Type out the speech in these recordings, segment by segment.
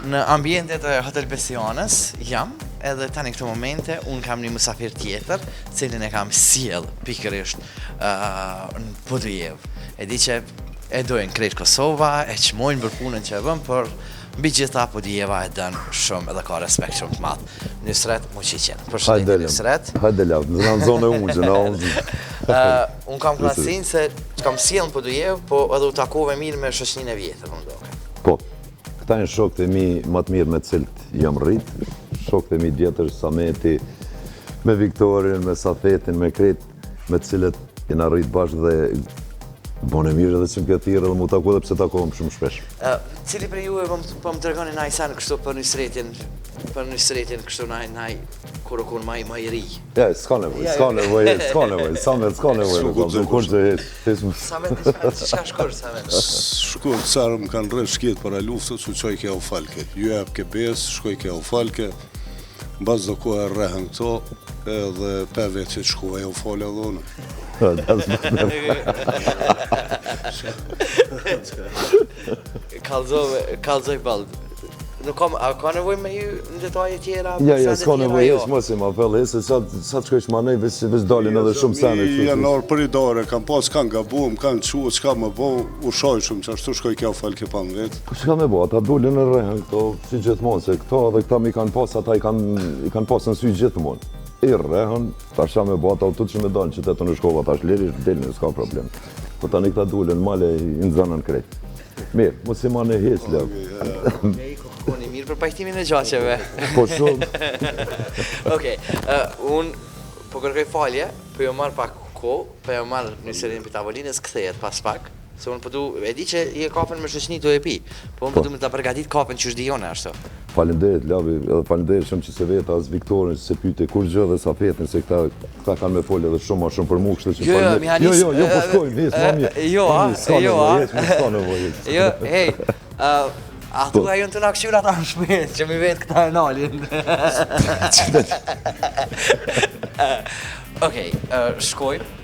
Në ambientet e Hotel Besianës jam, edhe tani këto momente unë kam një musafir tjetër, cilin e kam sjell pikërisht uh, në Podujevë. E di që e dojnë krejt Kosova, e çmojnë për punën që e bën, por mbi gjitha Podujeva e dën shumë edhe ka respekt shumë të madh. Nysret Muqiqin. Përshëndetje Nysret. Hajde lavë, në në zonë e unë, në unë. Uh, unë kam kënaqësinë se të kam sjell në Podujevë, po edhe u takove mirë me shoqëninë e vjetër, më duket. Po, këta janë shokët e mi më të mirë me të cilët jam rrit, shokët e mi vjetër, Sameti, me Viktorin, me Safetin, me krejt, me të cilët jena rrit bashkë dhe bone mirë edhe që më ke thirrë edhe mu taku edhe pse takohem shumë shpesh. Uh, cili prej juve po më, po më tregoni naj sen kështu për Nysretin, për Nysretin kështu naj, naj, kur u kon ma, ma i ri? Ja, s'ka nevojë, s'ka nevojë, s'ka nevojë, Samet, s'ka nevojë, nuk ka, kur të heq, heq më. Samet, diçka, diçka shkurt, Samet. Shkurt, sa herë më kanë rreh shkijet para luftës, u çojke jau falke. Ju jepke besë, shkojke jau falke, mbas do kohë rrehën këto, edhe pe vetë që të shkova jau fala edhe unë. Kallzove, kallzoj ballë. Nuk kam, a ka nevojë me hy në detaje tjera? Ja, ja, s'ka nevojë, hiç mos i ma fell, se sa sa të shkojsh manej, veç veç dalin edhe shumë sene kështu. Janë orë për i dore, kam pas kanë gabu, më kanë çu, çka më bo, u shaj shumë që ashtu shkoj kjo fal ke pa më vet. Po çka me bo, ata dulën e rrehën këto, si gjithmonë, se këto edhe këta mi kanë pas, ata i kanë i kanë pas në sy gjithmonë. I rrehën, tash ça me bo, ata u tut që me dalë në qytet unë shkova tash lirisht, delën, s'ka problem. Po tani këta dulën male i nxënën krejt. Mirë, mos i mane hiç, lëv. Okej, koni mirë për pajtimin e gjaqeve. Po shumë. Okej, unë po kërkoj falje, po jo marr pak kohë, po jo marr Nysretin prej tavolinës, kthehet pas pak, se unë po du, e di që je kafen me shoqni tu e pi, po unë po du me ta përgatit kafen qysh di unë ashtu. Faleminderit Lavi, edhe faleminderit shumë që s'e vete as Viktorin, që s'e pyete kurrgjë dhe Safetin, se këta këta kanë me fol edhe shumë ma shumë për mua, kështu që jo, jo, jo, jo, jo, po shkojmë, hiç, më mirë. Jo, a, jo, a. S'ka nevojë. Jo, hej, a po. thua janë tu na kqyr ata në shpi, që mi vetë këta e nalin. Okej, shkojmë.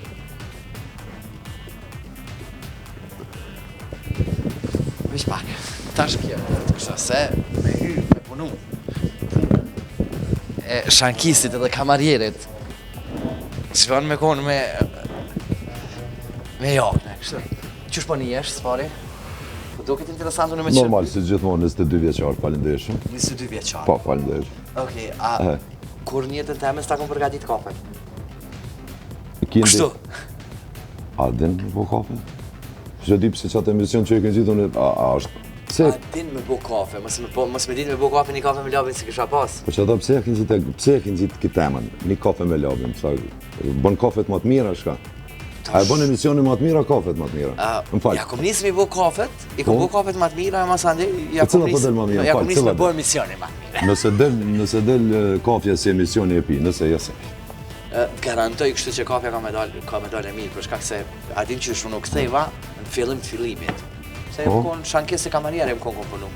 Veç pak, tash kjo, kështu se me hy, me punu, punën e shankistit edhe kamarierit, s'bën me konë me, me jakne, kështu. Qysh po nihesh, s'pari? Po duket interesant unë me që... Normal, si gjithmonë, 22 vjeçar, faleminderit shumë. 22 vjeçar? Po, faleminderit. Okej, a kur në jetën teme s'ta kom përgatit kafen? Kështu. A din me bo kafe? S'e di pse qatë emision që e kënë gjithë unë, a, a është... Pse? A din me bo kafe, mos me, po, mos me din me bo kafe, një kafe me Labin s'e kisha pas. Po që ata pse e kënë gjithë, pse e kënë gjithë këtë temën, një kafe me Labin, pse, bën kafet më të mira, shka? A e bën emisionin më të mira, kafet më të mira? Më fal. Ja kom nisë me bo kafet, i kom po? bo kafet më të mira, e masandej, ja kom po nisë, po ja kom nisë me bo emisionin më të mira. Nëse del, nëse del kafja si emisioni e pi, nëse jo s'e pi. Të garantoj kështu që kafja ka me dal, ka me dal e mirë, për shkak se a din qysh unë u ktheva në fillim të fillimit. Se jam po. kon shankist e kamarier jam kon kon punu.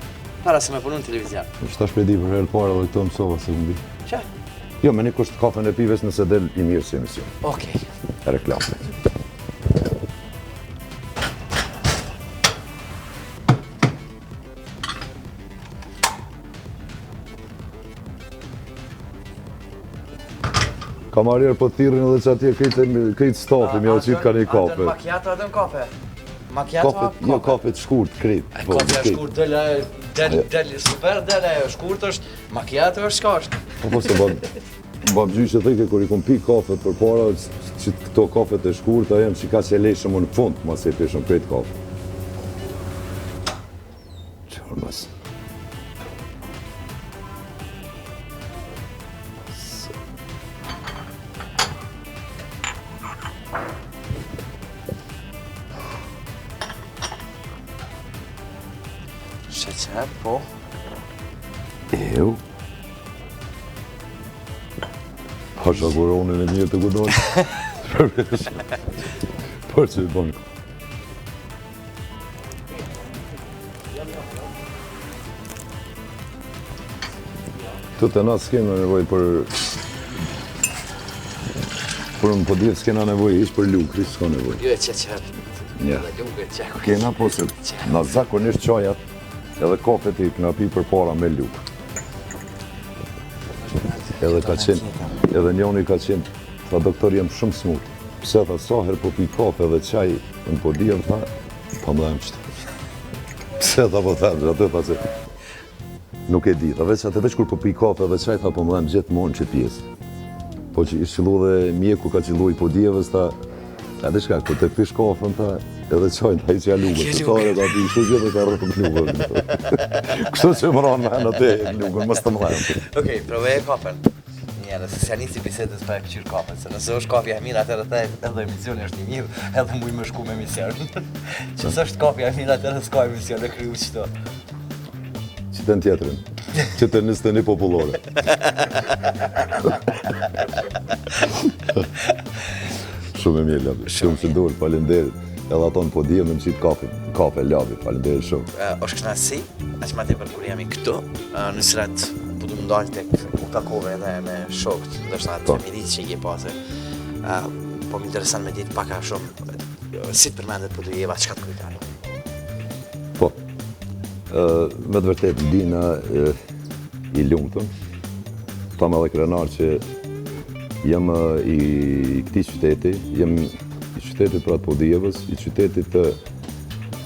Para se me punu në televizion. Po tash pe di për herë të parë edhe këto mësova se unë di. Çe? Jo, me një kusht kafen e pi veç nëse del i mirë si emision. Okej. Reklamë. Kamarier po thirrin edhe që atje krejt, krejt stafi, me jau qitë ka një kafe. A don makiato, a don kafe? Makiato, kafe? Jo, kafe të shkurt, krejt. Po, kafe e shkurt, del, del, del, super, del, ajo, shkurt është, makiato është, shka është? Po, po, se bab, babgjyshi thojke, kur i kom pi kafet përpara, që këto kafet e shkurta janë që ka që e lejshëm në fund, mos e pishëm krejt kafe. Qërmës. Sheqer, po. Eu. Pasha koronën e mirë të kudon. Për që i bënë. Të të na s'kena nevoj për... Për në Podujevë s'kena nevoj, hiç për lukri, s'ka nevoj. Jo, e që që... Një. Kena, po se na zakonisht çajat. Edhe kafet i kena pi përpara me lugë. Edhe ka qenë, edhe njoni ka qenë, tha doktor jam shumë smut. Pse tha sa herë po pi kafe dhe çaj në Podujevë, tha, po më dhem qëtu. Pse tha po them, atë tha se nuk e di, tha veç atë veç kur po pi kafe dhe çaj, tha po më dhem gjithmonë qët pjesë. Po që ish qëllu dhe mjeku ka qëllu i Podujevës, tha, a dhe shka, kur të pish kafen, tha, edhe çajnë, tha i që ja lugën, të tare, tha, pi, kështu që dhe ka rrëpë lugën. Kështu që më ranë me në te lugën, mos të më dhem. Okej, provoje kafen. Njerëz, se s'ja nisi bisedës pa e këqyrë kafen, se nëse është kafja e mirë, atëherë the edhe emisioni është i mirë, edhe muj me shku me emision. Që s'është kafja e mirë, atëherë s'ka emision e kryu qëto. Që të në tjetërin, që të 21 popullore. Shumë e mirë, Labi. Shumë që duhet, faleminderit. Edhe ato në Podujevë me më qitë kafe, kafe, Labi, faleminderit shumë. Uh, është kënaqësi, aq ma tepër kur jemi këtu, uh, në sret po du më ndalë tek u takove edhe me shokët, ndoshta atë po. fëmijërisë që i ke pasë. Uh, po më intereson me ditë pak a shumë si të përmendet Podujeva, çka të kujton? Po, me të vërtetë ndihna i lumtun, tam edhe krenar që jam i këtij qyteti, jam i qytetit pra të Podujevës, i qytetit të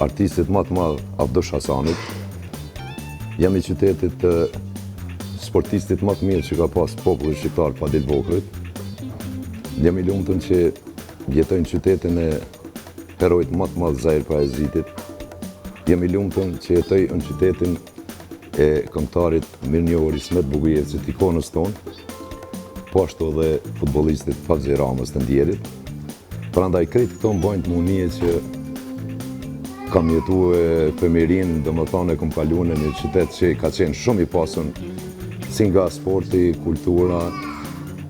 artistit ma të madh Avdush Hasanit, jam i qytetit të sportistit ma të mirë që ka pas populli shqiptar Fadil Vokrrit, jam i lumtun që jetoj në qytetin e heroit ma të madh Zahir Pajazitit. Jam i lumtun që jetoj në qytetin e këngëtarit mirënjohur Ismet Bugajevcit, ikonës tonë, po ashtu edhe futbollistit Favzi Ramës të ndjerit. Prandaj krejt këto më bojnë të mu nie që kam jetu e fëmijërinë, domethonë e kom kalu në një qytet që ka qenë shumë i pasun, si nga sporti, kultura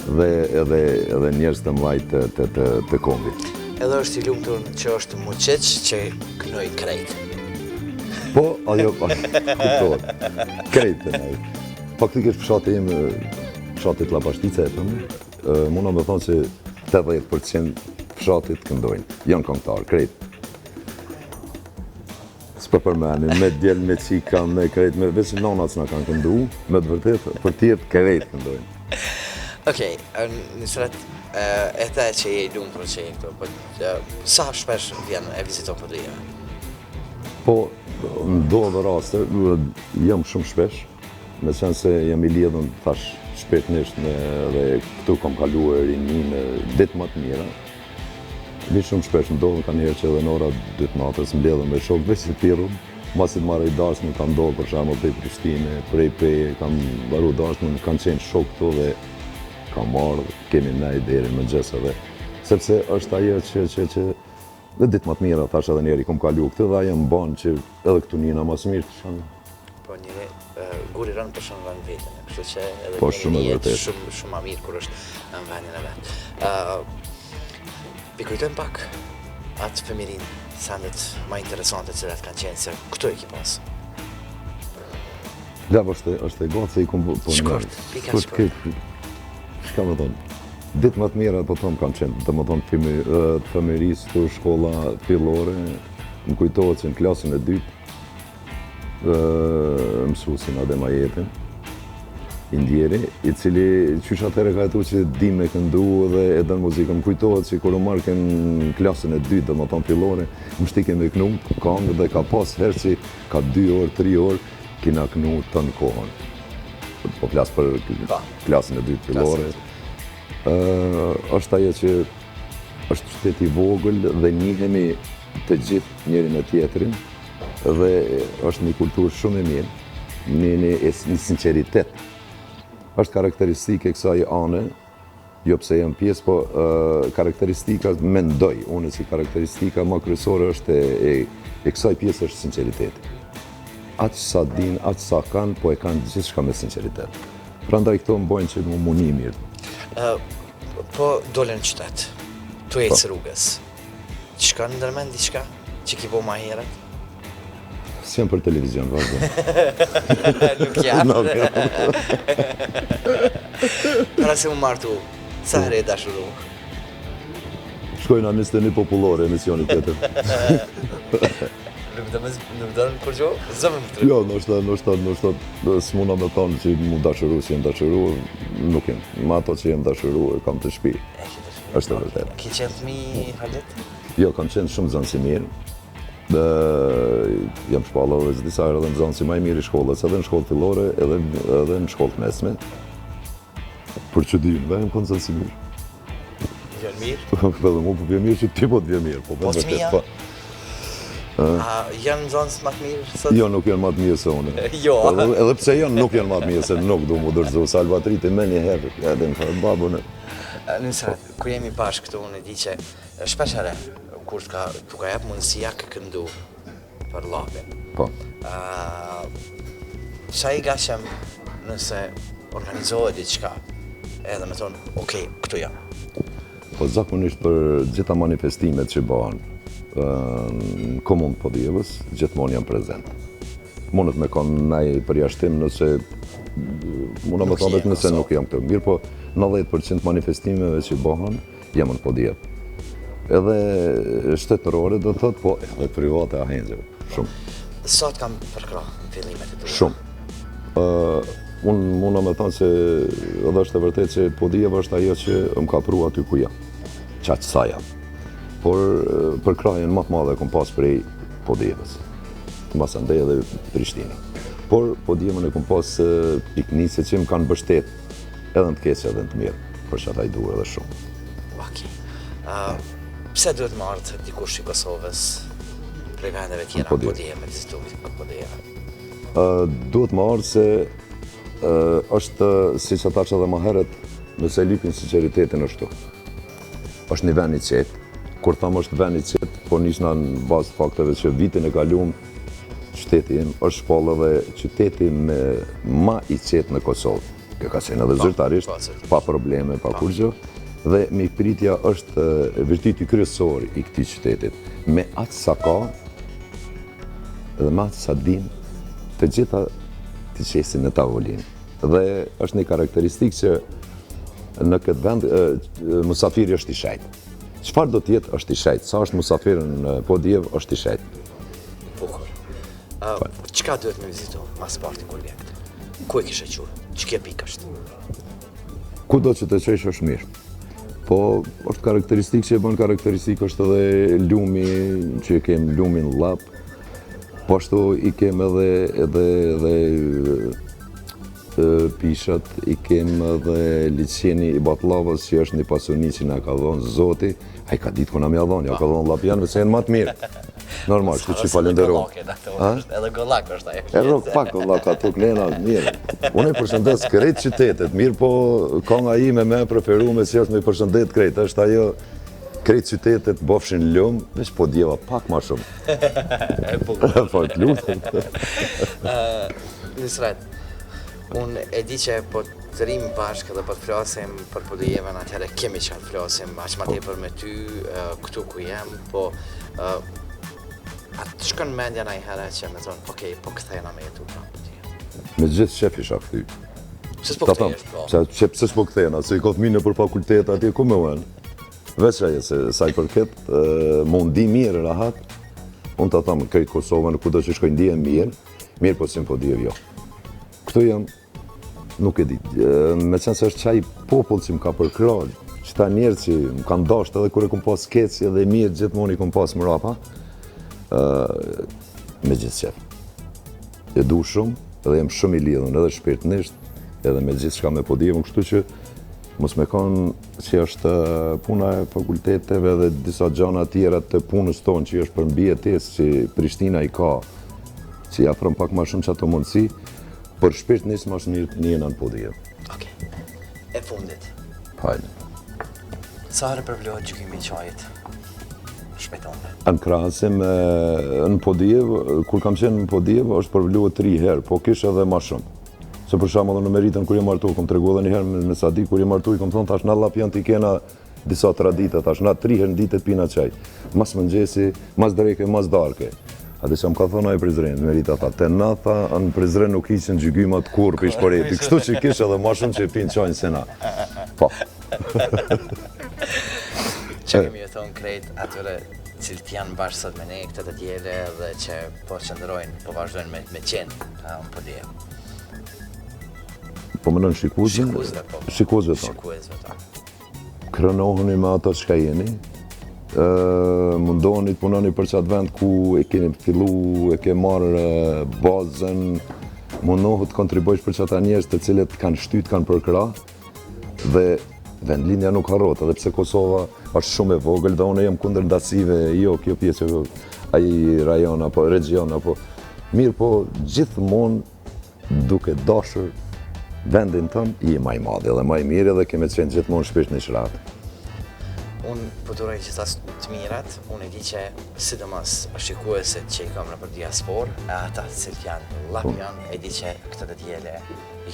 dhe edhe, edhe njerëz të mdhaj të, të, të, të kombit. Edhe është i lumtur që është Muçiq që knoj krejt. Po, ajo, kuptohet. Krejt të naj. Faktikisht fshati im, fshati Llapashtica e thëmë, muna me thonë që 80% fshatit këndojnë. Janë këngëtarë, krejt. S'po përmenim, me djel, me qika, me krejt, me veç nonat s'na kanë këndu, me të vërtet, për tjerët krejt këndojnë. Okej, Nysret, e the që je i lumtur që je këtu, po sa shpesh vjen e viziton Podujevën? Po, ndodhë raste, jam shumë shpesh, me qenë se jam i lidhun, thash, shpirtnisht me dhe këtu kam kalu rininë, ditë më të mira, Vi shumë shpesh ndodhë, ka njëherë që edhe në ora 2 të natës mbledhem me shokë, veç i thirrëm, masi të maroj darsmën, ka ndodhë për shembull prej Prishtine, prej Peje, kam mbaru darsmën, kanë qenë shokë këtu dhe kam ardhë, kemi nejt deri në mëngjes edhe, sepse është ajo që, që, që, dhe ditë më të mira, thash edhe njëri, kom kalu këtë dhe ajo më banë që edhe këtu nina ma së mirë të shumë. Po njëri, guri rënë për shumë vend vetën, kështu që edhe po, shumë e vërtetë. shumë, shumë ma mirë kur është në vendin e vet. Pi kujtojmë pak atë fëmijërinë, sendet ma interesante të cilat kanë qenë se këtu e ki pas. Lab është, është e gatë se i kom... Po, shkurt, pika shkurt. Shka me thonë, ditë më të mira, po thonë, kanë qenë, domethonë, të fëmijërisë, të shkolla fillore, më kujtohet që në klasën e dytë, mësuesin Adem Ajetin, i ndjeri, i cili qysh atëherë ka jetu që di me këndu dhe e don muzikën. Më kujtohet që kur u marrke në klasën e dytë, domethonë fillore, më shtike me knu kangë dhe ka pas herë që ka dy orë, tri orë, kina knu tënë kohën. Po flas për klasën e dytë fillore. është ajo që është qytet i vogël dhe njihemi të gjithë njëri me tjetrin, Dhe është një kulturë shumë e mirë, një, një, një sinceritet. është karakteristikë e kësaj ane, jo pse jam pjesë, po karakteristika, mendoj, unë si karakteristika më kryesore është e, e, e kësaj pjesë është sinceriteti. Aq sa din, aq sa kanë, po e kanë gjithçka me sinceritet. Prandaj këto më bojnë që mu ni mirë. po dole në qytet, tu ecë po. rrugës. T'shkon ndërmend diçka që ki bo ma herët? S'jam për televizion, vazhdo. Nuk jam. Nuk jam. Para se mu martu, sa herë je dashuru? Shkojna 21 popullore, emisioni tjetër. Nuk do më nuk do në kurgjo, s'do më të Jo, ndoshta, ndoshta, ndoshta s'muna me thonë që mu dashuru si jem dashuru, nuk jem. Ma ato që jem dashuru e kam te shpi. Është e vërtetë. Ke qenë fëmi halit? Jo, kam qenë shumë nxënës i mirë. Dhe jam shpallë edhe disa herë edhe nxënësi ma i mirë i shkollës, edhe në shkollë fillore, edhe, edhe në shkollë të mesme. Për çudi, dhe jam konë nxënës i mirë. Vjen mirë? Po edhe mu po vjen mirë që ti po të vjen mirë. Po, po fëmija? Po. A janë nxënës më të mirë sot? Jo, nuk janë më të mirë se unë. Jo. Edhe, edhe pse janë, nuk janë më të mirë se nuk du mu dorëzu, se Albatriti me njëherë, edhe në farë babën. Nëse, kur jemi bashkë këtu, unë e di që shpesh herë, kur t'ka, t'u ka jap mundësia ke këndu për Llapin. Po. Uh, sa i gatshëm nëse organizohet diçka, edhe me thonë, okej, këtu jam. Po zakonisht për gjitha manifestimet që bëhen në komunë të Podujevës, gjithmonë jam prezent. Mundet me konë naj përjashtim nëse, muna me thonë vetë nëse nuk jam këtu. Mirë po, 90% manifestimeve që bëhen, jam në Podujevë. Edhe shtetërore do të thotë, po edhe private ahengjeve, shumë. Sa të kanë përkrah në fillimet e tua? Shumë. Uh, unë muna me thonë se edhe është e vërtetë që Podujeva është ajo që më ka pru aty ku jam. Qaq sa jam. Por përkrahjen më të madhe e kom pas prej Podujevës. Masandej edhe Prishtina. Por Podujevën e kom pas pikënisje që më kanë mbështet Edhe në të keqe edhe në të mirë, për që ata i du edhe shumë. Okej. Uh, pse duhet me ardhë dikush i Kosovës prej vendeve tjera në Podujevë, me vizitu Podujevën? Uh, duhet me ardhë se uh, është, siç e thashë edhe ma herët, nëse lypin sinqeritetin është këtu. Është një vend i qetë. Kur tham është vend i qetë, po nisna në bazë të fakteve që vitin e kalum, qyteti im është shpallë edhe qyteti me ma i qetë në Kosovë. Kjo ka qenë edhe zyrtarisht, pa probleme, pa kurgjë. Dhe mikpritja është virtyti kryesor i këtij qytetit. Me atë sa ka, dhe me atë sa din, të gjitha t'i qesin në tavolinë. Dhe është një karakteristikë që në këtë vend musafiri është i shejtë. Çfarë do të jetë është i shejtë? Sa është musafir në Podujevë është i shejtë. Bukur. Uh, çka duhet me vizitu ma s'pari kur vjen këtu? Ku e kishe çu? Çka pikë është? Ku do që të çojsh është mirë. Po, është karakteristik që e bën karakteristik është edhe lumi që e kem lumin Llap. Po ashtu i kem edhe edhe edhe Pishat i kem edhe liqeni i Batllavës që është një pasuni që na ka dhonë Zoti, ai ka ditë ku na me ja dhonë, ja ka dhonë llapjanëve se janë ma të mirë. Normal, kështu që falenderoj. Edhe gollak është ajo. Edhe pak gollak ato klena, mirë. Unë e përshëndes krejt qytetet, mirë po kanga ime më e preferume që është me përshëndet krejt, është ajo krejt qytetet bofshin lum, veç Podujeva pak ma shumë. E bukur. Po, të lutem. Nysret, unë e di që po të rrim bashkë dhe po të flasim për Podujevën, atëherë kemi çka të flasim, aq ma po. tepër me ty, këtu ku jam, po a të shkon mendja najherë që me thonë, okej, po kthehna me jetu prapë Podujevë. Me gjithë qef isha kthy. Pse s'po kthehesh, po? Pse, pse, pse s'po kthehna, se i ka fëmijë nëpër fakultet, atje ku me unë? Veç ajo se sa i përket, mu ndi mirë, rahat, unë ta tham, krejt Kosovën, kudo që shkoj ndihem mirë, Mirë po si në Podujevë jo. Këtu jam, nuk e di, me qenë se është qaj popull që më ka përkrah, qëta njerëz që më kanë dashtë edhe kur e kom pas keq edhe mirë, gjithmonë i kom pas mrapa, me gjithë qef. E du shumë, edhe jam shumë i lidhun, edhe shpirtnisht, edhe me gjithçka me Podujevën, kështu që mos me konë që është puna e fakulteteve dhe disa gjana tjera të punës tonë që është për mbijetesë që Prishtina i ka, që i afron pak ma shumë qato mundësi, për shpirt nisë ma shumë nihna në Podujevë. Okej. E fundit. Hajde. Sa herë përvlohet gjykimi i çajit? Shpejtonde. Në krahasim në Podujevë, kur kam qenë në Podujevë, është përvluar 3 herë, po kish edhe ma shumë. Se për shembull në Meritën kur jam martu, kom tregu edhe një herë me, me sa di kur jam martu, i kom thonë tash na llapjant i kena disa tradita, tash na tri herë në ditë pina çaj. Mas mëngjesi, mas dreke, mas darke. A di ça më ka thonë ai Prizren, Merita tha, te na tha, në Prizren nuk hiqen gjygymat kurrë prej shporeti, kështu që kish edhe ma shumë që e pinë çajin se na. Po. Çka kemi me thonë krejt atyre? cilët janë bashkë sot me ne këtë të diele dhe që po qëndrojnë, po vazhdojnë me, me qenë në Podujevë. Po mendon shikuesve? Shikuesve, po. Shikuesve tonë. Shikuesve tonë. Krenohuni me ato çka jeni, mundohuni të punoni për qatë vend ku e keni fillu, e ke marrë bazën, mundohu të kontribojsh për qata njerëz të cilët kanë shtyt, kanë përkrah, dhe vendlindja nuk harrohet, edhe pse Kosova është shumë e vogël dhe unë jam kundër ndasive, jo kjo pjesë, jo, ai rajon apo region apo mirë po gjithmonë Duke dashur vendin tënd, je ma i madhi dhe ma i miri dhe ke me qenë gjithmonë shpirt në qërat. Unë po të uroj gjitha të mirat, unë e di që sidomos shikuesit që i kam nëpër diasporë, e ata të cilët janë llapjan, e di që këtë të diele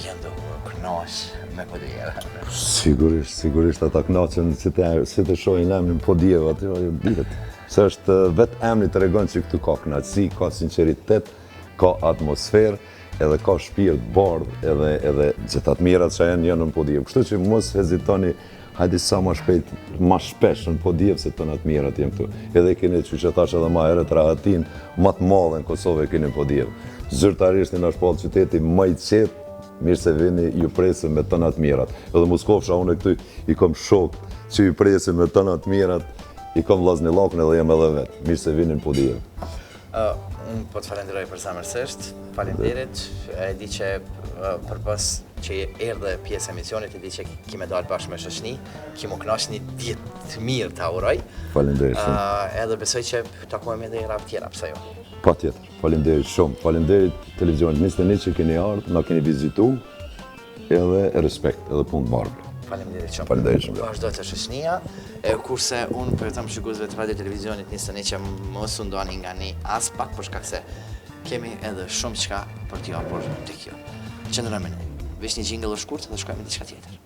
janë duke u knaq me Podujevën. Sigurisht, sigurisht ata knaqen si të, si të shohin emrin Podujevë aty, ajo dihet. Se është vetë emri tregon që këtu ka kënaqësi, ka sinqeritet, ka atmosferë, edhe ka shpirt bardhë, edhe edhe gjitha të mirat që janë janë në Podujevë. Kështu që mos hezitoni, hajde sa ma shpejt, ma shpesh në Podujevë se tona të mirat janë këtu. Edhe keni që që thash edhe ma herët rahatin, ma të madhe në Kosovë e keni në Podujevë. Zyrtarisht na shpall qyteti më i qetë, mirë se vini, ju presim me tona të mirat. Edhe mos kofsha unë këtu i kom shok që ju presim me tona të mirat, i kom vllaznillakun edhe jam edhe vetë. Mirë se vini në Podujevë. Unë po të falenderoj përzemërsisht, faleminderit, e di që përpos që erdhe pjesë e emisionit, e di që ki me dalë bashkë me shoqni, ki m'u knaq një ditë të mirë ta uroj. Faleminderit shumë. Edhe besoj që takohemi edhe herë tjera, pse jo? Patjetër, faleminderit shumë, faleminderit televizionit 21 që keni ardhë, na keni vizitu, Edhe respekt, edhe punë të mbarë. Faleminderit shumë. Faleminderit shumë. Vazhdo te shoqënia, e kurse unë po ju them shikuesve të Radio Televizionit 21 që mos u ndani nga ne as pak për shkak se kemi edhe shumë çka për t'ju hapur tek ju. Qëndroni me ne. Veç një jingle të shkurt dhe shkojmë diçka tjetër.